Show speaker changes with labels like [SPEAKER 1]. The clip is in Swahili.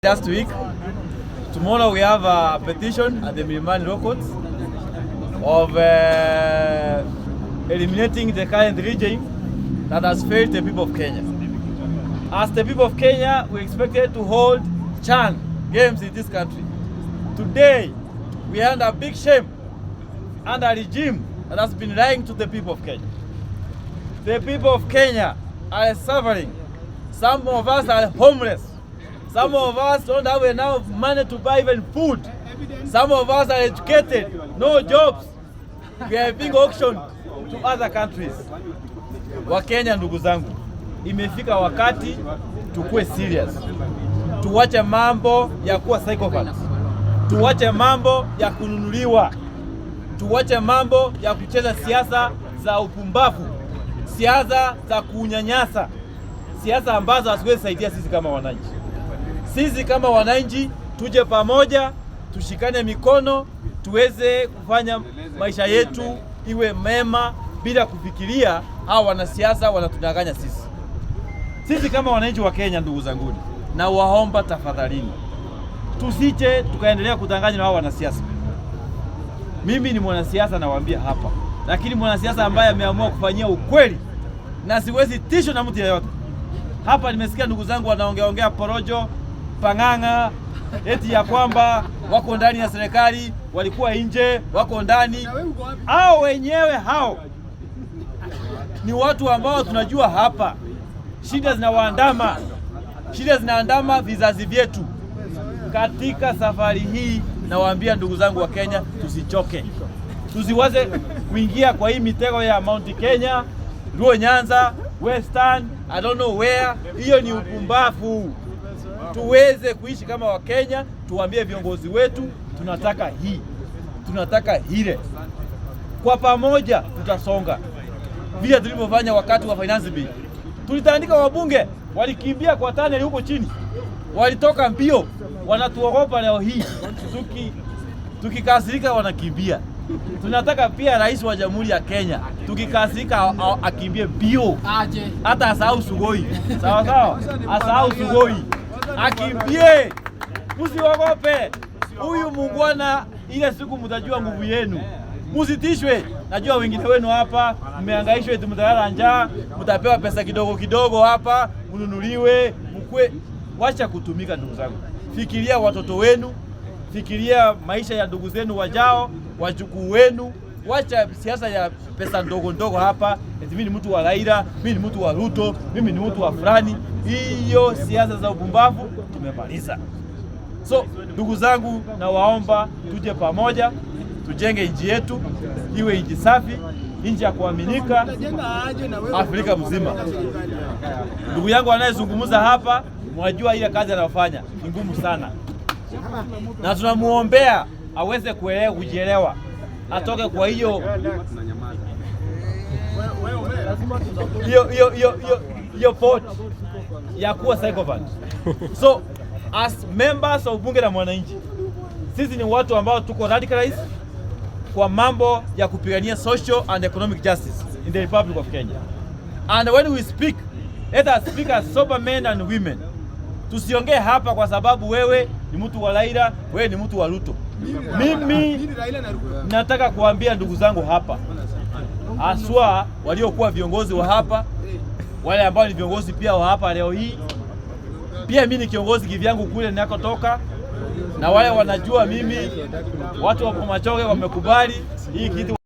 [SPEAKER 1] Last week, tomorrow we have a petition at the Milimani Law Courts of eliminating the current regime that has failed the people of Kenya. As the people of Kenya, we expected to hold Chan games in this country. Today, we are under big shame under a regime that has been lying to the people of Kenya. The people of Kenya are suffering. Some of us are homeless. Some of us don't have enough money to buy even food. Some of us are educated, no jobs. We are being auctioned to other countries. Wakenya, ndugu zangu, imefika wakati tukue serious, tuwache mambo ya kuwa psychopaths, tuwache mambo ya kununuliwa, tuwache mambo ya kucheza siasa za upumbavu, siasa za kunyanyasa, siasa ambazo haziwezi saidia sisi kama wananchi. Sisi kama wananchi tuje pamoja, tushikane mikono, tuweze kufanya maisha yetu iwe mema bila kufikiria hao wanasiasa wanatudanganya sisi. Sisi kama wananchi wa Kenya, ndugu zanguni, nawaomba tafadhalini, tusije tukaendelea kudanganywa na hao wanasiasa. Mimi ni mwanasiasa nawaambia hapa, lakini mwanasiasa ambaye ameamua kufanyia ukweli na siwezi tishwa na mtu yeyote. Hapa nimesikia ndugu zangu wanaongeaongea porojo pang'ang'a, eti ya kwamba wako ndani ya serikali, walikuwa nje, wako ndani. Hao wenyewe hao ni watu ambao tunajua hapa shida zinawaandama, shida zinaandama vizazi vyetu. Katika safari hii, nawaambia ndugu zangu wa Kenya, tusichoke, tusiwaze kuingia kwa hii mitego ya Mount Kenya, Luo Nyanza, Western, I don't know where. Hiyo ni upumbavu. Tuweze kuishi kama Wakenya, tuwaambie viongozi wetu tunataka hii, tunataka ile. Kwa pamoja tutasonga, vile tulivyofanya wakati wa finance bill. Tulitandika wabunge, walikimbia kwa tunnel huko chini, walitoka mbio, wanatuogopa leo hii. Tukikasirika wanakimbia. Tunataka pia rais wa Jamhuri ya Kenya tukikasirika akimbie mbio,
[SPEAKER 2] Aje.
[SPEAKER 1] Hata asahau Sugoi, sawa sawa, asahau Sugoi, akimbie, msiogope huyu muungwana. Ile siku mtajua nguvu yenu, musitishwe. Najua wengine wenu hapa mmehangaishwa, eti mtalala njaa, mtapewa pesa kidogo kidogo hapa, mnunuliwe, mkwe. Wacha kutumika, ndugu zangu, fikiria watoto wenu, fikiria maisha ya ndugu zenu wajao, wajukuu wenu. Wacha siasa ya pesa ndogo ndogo hapa, eti mimi ni mtu wa Raila, mimi ni mtu wa Ruto, mimi ni mtu wa fulani. Hiyo siasa za upumbavu tumemaliza. So ndugu zangu, nawaomba tuje pamoja, tujenge nchi yetu iwe nchi safi, nchi ya kuaminika Afrika mzima. Ndugu yangu anayezungumza hapa, mwajua ile kazi anayofanya ni ngumu sana, na tunamuombea aweze kuelewa, kujielewa, atoke kwa hiyo pot ya kuwa psychopath. So as members of Bunge la Mwananchi, sisi ni watu ambao tuko radicalized kwa mambo ya kupigania social and economic justice in the Republic of Kenya. And when we speak, let us speak as sober men and women. Tusiongee hapa kwa sababu wewe ni mtu wa Raila, wewe ni mtu wa Ruto. Mimi nataka kuambia ndugu zangu hapa, haswa waliokuwa viongozi wa hapa, wale ambao ni viongozi pia wa hapa leo hii, pia mimi ni kiongozi kivyangu kule ninakotoka, na wale wanajua mimi, watu wa Bomachoge wamekubali hii kitu.